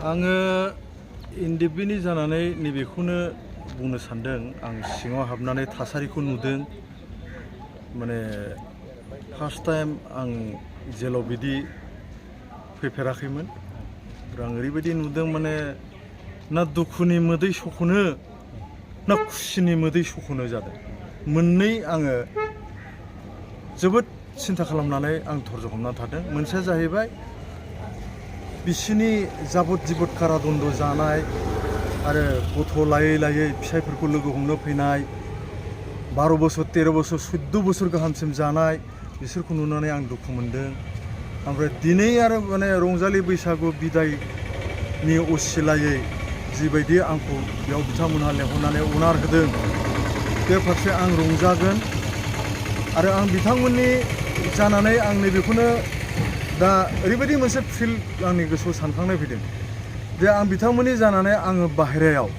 आङो इन्डिपेन्डेन्ट जानानै नैबेखौनो बुंनो सानदों। आं सिङाव हाबनानै थासारिखौ नुदों। माने फार्स्ट टाइम आं जेलाव बिदि फैफेराखैमोन। आं ओरैबायदि नुदों माने ना दुखुनि मोदै सख'नो ना खुसिनि मोदै सख'नो जादों। मोननै आङो जोबोद सिन्था खालामनानै आं धर्ज हमना थादों। मोनसेया जाहैबाय बिसिनि जाबद जिबद कारादन्द जानाय आरो गथ' लायै लायै फिसाइफोरखौ लोगो हमनो फैनाय 12 बोसोर 13 बोसोर 14 बोसोर गाहामसिम जानाय बिसोरखौ नुनानै आं दुखु मोनदों। ओमफ्राय दिनै आरो माने रंजालि बैसागु बिदायनि असिलायै जिबायदि आंखौ बेयाव बिथांमोनहा लेंहरनानै अनार होदों बे फारसे आं रंजागोन। आरो आं बिथांमोननि जानानै आं नैबेखौनो दा ओरैबायदि मोनसे फिल आंनि गोसोआव सानखांनाय फैदों जे आं बिथांमोननि जानानै आङो बाहेरायाव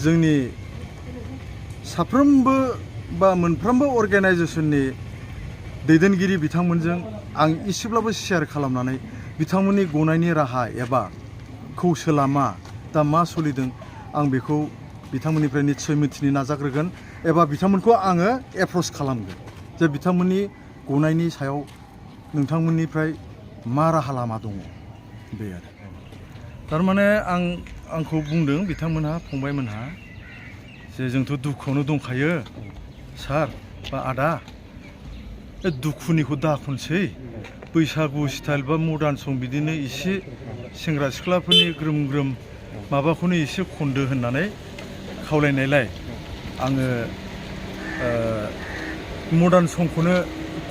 जोंनि साफ्रोमबो बा मोनफ्रोमबो अर्गेनाइजेसननि दैदेनगिरि बिथांमोनजों आं एसेब्लाबो शेयार खालामनानै बिथांमोननि गनायनि राहा एबा कौशल लामा दा मा सोलिदों आं बेखौ बिथांमोननिफ्राय निस्सय मिथिनो नाजाग्रोगोन एबा बिथांमोनखौ आङो एप्रच खालामगोन जे बिथांमोननि गनायनि सायाव नोंथांमोननिफ्राय मा राहा लामा दङ बे आरो थारमाने आंखौ बुंदों बिथांमोनहा फंबायमोनहा जे जोंथ' दुखुआवनो दंखायो सार बा आदा दुखुनिखौ दाखनसै बैसागु स्टाइल बा मडार्न सं बिदिनो एसे सेंग्रा सिख्लाफोरनि ग्रोम ग्रोम माबाखौनो एसे खनदो होननानै खावलायनायलाय आङो मडार्न संखौनो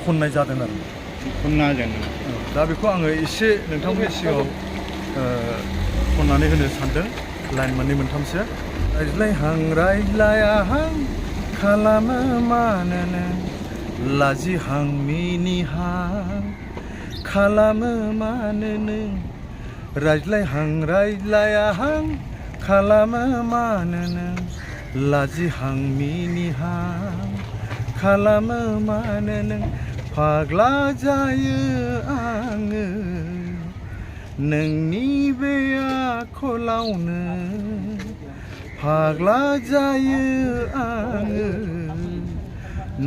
खननाय जादों आरो खनना होगोन दा बेखौ आङो एसे नोंथांमोननि सिगाङाव खननानै होनो सानदों लाइन मोननै मोनथामसो। रायज्लायहां रायज्लायाहां खालामो मानोनो लाजिहां मिनिहां खालामो मानोनो रायज्लायहां रायज्लायाहां खालामो मानोनो लाजिहां मिनिहां खालामो मानोनो फाग्ला जायो आङो नोंनि बे आखलावनो फाग्ला जायो आङो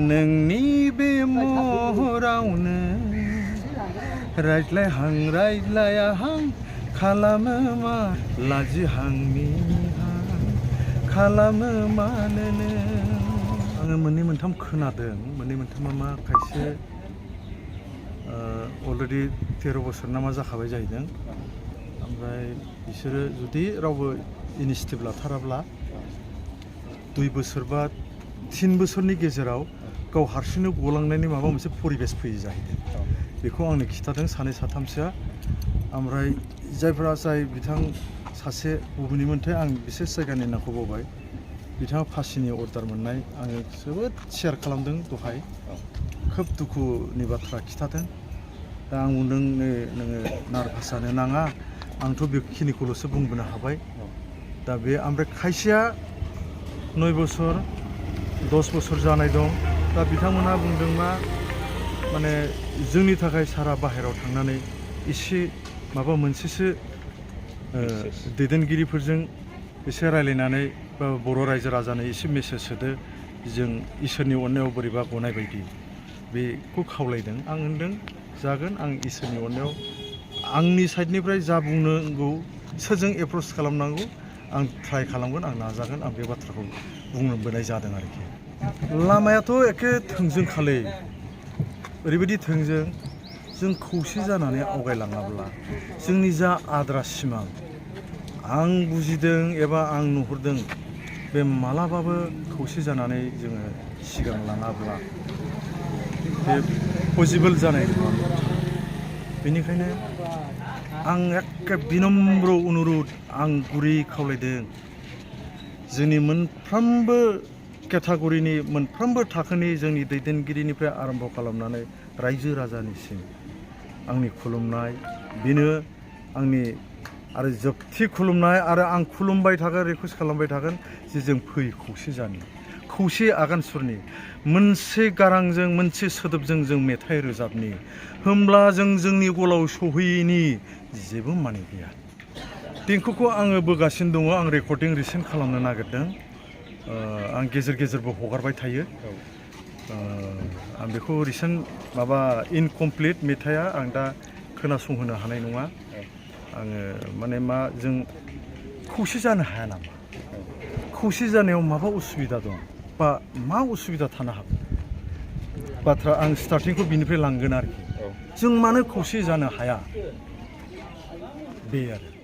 नोंनि बे महरावनो रायज्लायहां रायज्लायाहां खालामो मा लाजिहां मिनिहां खालामो मानोनो आङो मोननै मोनथाम खोनादों मोननै मोनथामा मा खायसे अलरेडि 13 बोसोर ना मा जाखाबाय जाहैदों। ओमफ्राय बिसोरो जुदि रावबो इनिसिएटिभ लाथाराब्ला 2 बोसोर बा 3 बोसोरनि गेजेराव गाव हारसिंनो गलांनायनि माबा मोनसे परिबेस फैयो जाहैदों। बेखौ आंनो खिथादों सानै साथामसोआ। ओमफ्राय जायफ्रा जाय बिथां सासे बबेनिमोनथाय आं बिसेस जायगानि नामखौ बावबाय बिथाङा फासिनि अर्डार मोननाय आङो जोबोद शेयार खालामदों दहाय खोब दुखुनि बाथ्रा खिथादों। दा आं बुंदों नोङो नार्भास जानो नाङा आंथ' बेखिनिखौल'सो बुंबोनो हाबाय। दा बे ओमफ्राय खायसेया 9 बोसोर 10 बोसोर जानाय दं। दा बिथांमोनहा बुंदों मा माने जोंनि थाखाय सारा बाहेरायाव थांनानै एसे माबा मोनसेसो दैदेनगिरिफोरजों एसे रायलायनानै बा बर' रायजो राजानो एसे मेसेज होदो जों इसोरनि अननायाव बोरैबा गनाय बायदि बेखौ खावलायदों। आं होनदों जागोन आं इसोरनि अननायाव आंनि साइडनिफ्राय जा बुंनांगौ सोरजों एप्रच खालामनांगौ आं ट्राइ खालामगोन आं नाजागोन आं बे बाथ्राखौ बुंबोनाय जादों आरोखि। लामायाथ' एखे थोंजों खालै ओरैबायदि थोंजों जों खौसे जानानै आवगायलाङाब्ला जोंनि जा आद्रा सिमां आं बुजिदों एबा आं नुहुरदों बे मालाबाबो खौसे जानानै जोङो सिगां लाङाब्ला बे पसिबोल जानाय नङा। बेनिखायनो आं एखे बिनम्र अनुरद आं गुरै खावलायदों जोंनि मोनफ्रोमबो केटागरिनि मोनफ्रोमबो थाखोनि जोंनि दैदेनगिरिनिफ्राय आरम्भ खालामनानै रायजो राजानिसिम आंनि खुलुमनाय बेनो आंनि आरो जोबथि खुलुमनाय आरो आं खुलुमबाय थागोन रिकुवेस्ट खालामबाय थागोन जे जों फै खौसे जानो खौसे आगान सुरनि मोनसे गारांजों मोनसे सोदोबजों जों मेथाइ रोजाबनि होमब्ला जों जोंनि गलाव सहैयैनि जेबो माने गैया। देंखोखौ आङो बोगासिनो दङ आं रेकर्डिं रिसेन्ट खालामनो नागिरदों आं गेजेर गेजेरबो हगारबाय थायो आं बेखौ रिसेन्ट माबा इनकमप्लिट मेथाइआ आं दा खोनासंहोनो हानाय नङा आङो माने मा जों खौसे जानो हाया नामा खौसे जानायाव माबा उसुबिदा दं बा मा उसुबिदा थानो हागौ बाथ्रा आं स्टार्टिंखौ बिनिफ्राय लांगोन आरोखि जों मानो खौसे जानो हाया बे आरो